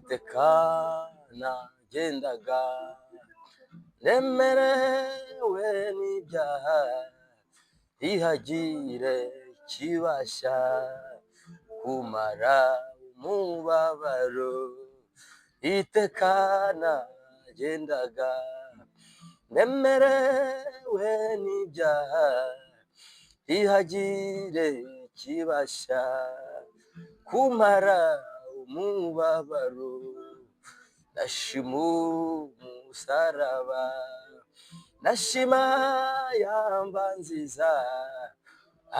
Iteka nagendaga ndemerewe n'ibyaha, ntihagire ikibasha kumara umubabaro. Iteka nagendaga ndemerewe n'ibyaha, ntihagire ikibasha kumara umubabaro. Ndashima umusaraba, ndashima ya mva nziza,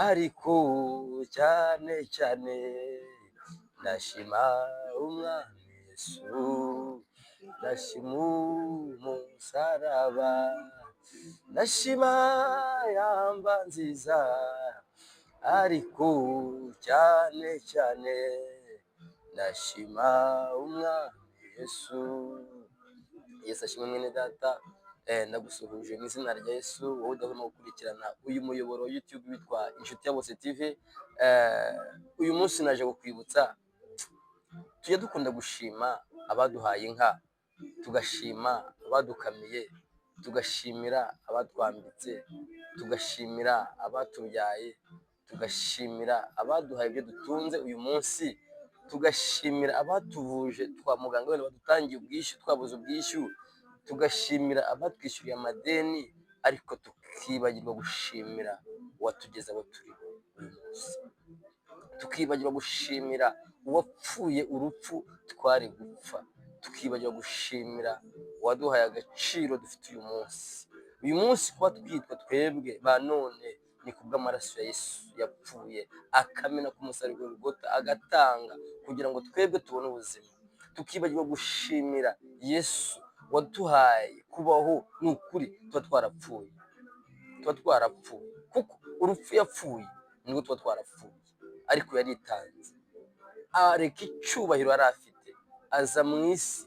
ariko cyane cyane ndashima Umwami Yesu. Ndashima umusaraba, ndashima ya mva nziza, ariko cyane cyane ndashima Umwami Yesu. Yesu ashimwe, mwene data. Ndagusuhuje mu izina rya Yesu, wowe udahwema gukurikirana uyu muyoboro wa YouTube witwa Inshuti ya Bose TV. Uyu munsi naje kukwibutsa, tujya dukunda gushima abaduhaye inka, tugashima abadukamiye, tugashimira abatwambitse, tugashimira abatubyaye, tugashimira abaduhaye ibyo dutunze uyu munsi, tugashimira abatuvuje kwa muganga, wenda badutangiye ubwishyu twabuze ubwishyu, tugashimira abatwishyuriye amadeni, ariko tukibagirwa gushimira uwatugeze aho turi uyu munsi, tukibagirwa gushimira uwapfuye urupfu twari gupfa, tukibagirwa gushimira uwaduhaye agaciro dufite uyu munsi. Uyu munsi kuba twitwa twebwe ba none ni kubw'amaraso ya Yesu yapfuye akamena ku musaraba Golgotha, agatanga kugira ngo twebwe tubone ubuzima. Tukibagirwa gushimira Yesu waduhaye kubaho. Ni ukuri tuba twarapfuye, tuba twarapfuye, kuko urupfu yapfuye nibwo tuba twarapfuye. Ariko yaritanze, areka icyubahiro yari afite, aza mu isi,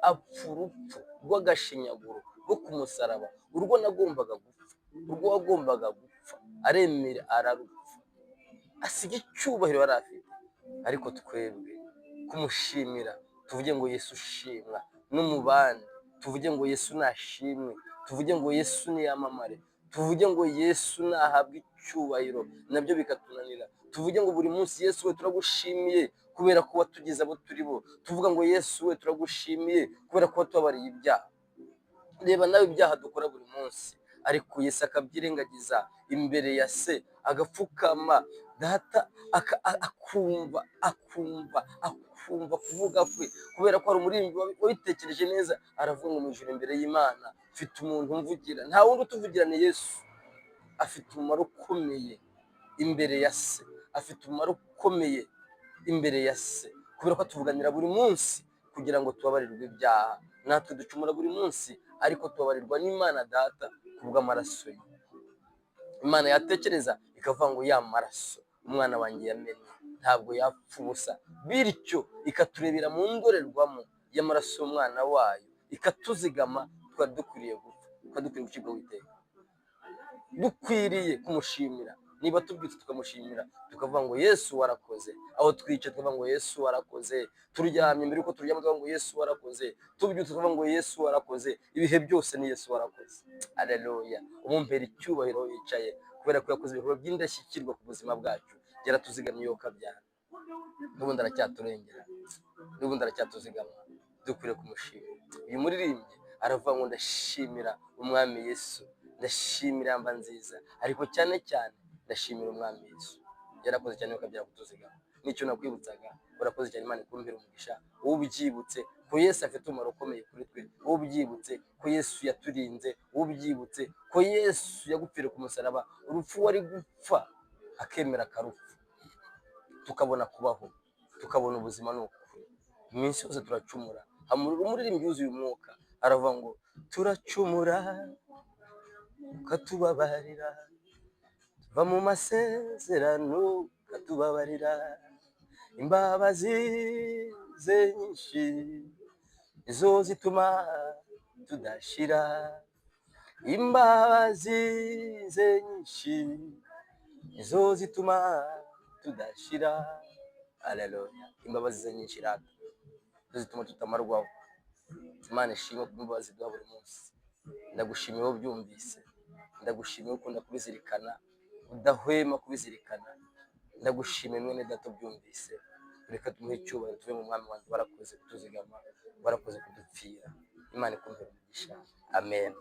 apfa urupfu rw'agashinyaguro rwo ku musaraba, urwo nagombaga gupfa, urwo wagombaga gupfa, aremera ararupfa, asiga icyubahiro yari afite. Ariko twebwe kumushimira, tuvuge ngo "Yesu ushimwa", no mu bandi tuvuge ngo "Yesu nashimwe", tuvuge ngo "Yesu niyamamare", tuvuge ngo "Yesu nahabwe icyubahiro", nabyo bikatunanira. Tuvuge ngo buri munsi "Yesu we, turagushimiye kubera ko watugize abo turi bo". Tuvuga ngo "Yesu we, turagushimiye kubera ko watubabariye ibyaha". Reba nawe ibyaha dukora buri munsi, ariko Yesu akabyirengagiza imbere ya se, agapfukama data, akumva, akumva, akumva kuvuga kwe, kubera ko hari umuririmbyi wabitekereje neza, aravuga ngo mu ijuru imbere y'Imana mfite umuntu umvugira. Nta wundi utuvugira, ni Yesu. Afite umumaro ukomeye imbere ya se, afite umumaro ukomeye imbere ya se, kubera ko atuvuganira buri munsi kugira ngo tubabarirwe ibyaha. Natwe ducumura buri munsi, ariko tubabarirwa n'Imana Data ku bw'amaraso ye. Imana yatekereza ikavuga ngo "Ya maraso umwana wanjye yamennye ntabwo yapfa ubusa", bityo ikaturebera mu ndorerwamo y'amaraso y'umwana wayo, ikatuzigama. Twari dukwiriye gupfa, twari dukwiriye gucibwaho iteka. Dukwiriye kumushimira. Niba tubyutse tukamushimira, tukavuga ngo "Yesu warakoze", aho twicaye tukavuga ngo "Yesu warakoze", turyamye, mbere yuko turyama tukavuga ngo "Yesu warakoze", tubyutse tukavuga ngo "Yesu warakoze", ibihe byose ni "Yesu warakoze". Aleluya! Umumpera icyubahiro yicaye, kubera ko yakoze ibikorwa by'indashyikirwa ku buzima bwacu. Yaratuzigamye yo kabyara, n'ubundi aracyaturengera, n'ubundi aracyatuzigama. Dukwiriye kumushima. Uyu muririmbyi aravuga ngo "Ndashimira Umwami Yesu, ndashimira mva nziza, ariko cyane cyane ndashimira Umwami Yesu, yarakoze cyane ukabyara kutuzigama". Nicyo nakwibutsaga. Urakoze cyane, Imana ikumpere umugisha. Wowe ubyibutse ko Yesu afite umumaro ukomeye kuri twe, wowe ubyibutse ko Yesu yaturinze, wowe ubyibutse ko Yesu yagupfiriye ku musaraba, urupfu wari gupfa akemera akarupfa, tukabona kubaho, tukabona ubuzima. Ni ukuri, iminsi yose turacumura. Umuririmbyi wuzuye umwuka aravuga ngo "Turacumura ukatubabarira, tuva mu masezerano ukatubabarira, imbabazi ze nyinshi nizo zituma tudashira, imbabazi ze nyinshi nizo zituma tudashira". Aleluya! Imbabazi ze nyinshi rata. Zituma tutamarwaho. Imana ishimwe ku imbabazi iduha buri munsi. Ndagushimiye wowe ubyumvise, ndagushimiye ukunda kubizirikana, udahwema kubizirikana. Ndagushimiye mwene data ubyumvise. Reka tumuhe icyubahiro, tuve mu mwami wanjye. Warakoze kutuzigama, warakoze kudupfira. Imana ikumpere umugisha. Amen.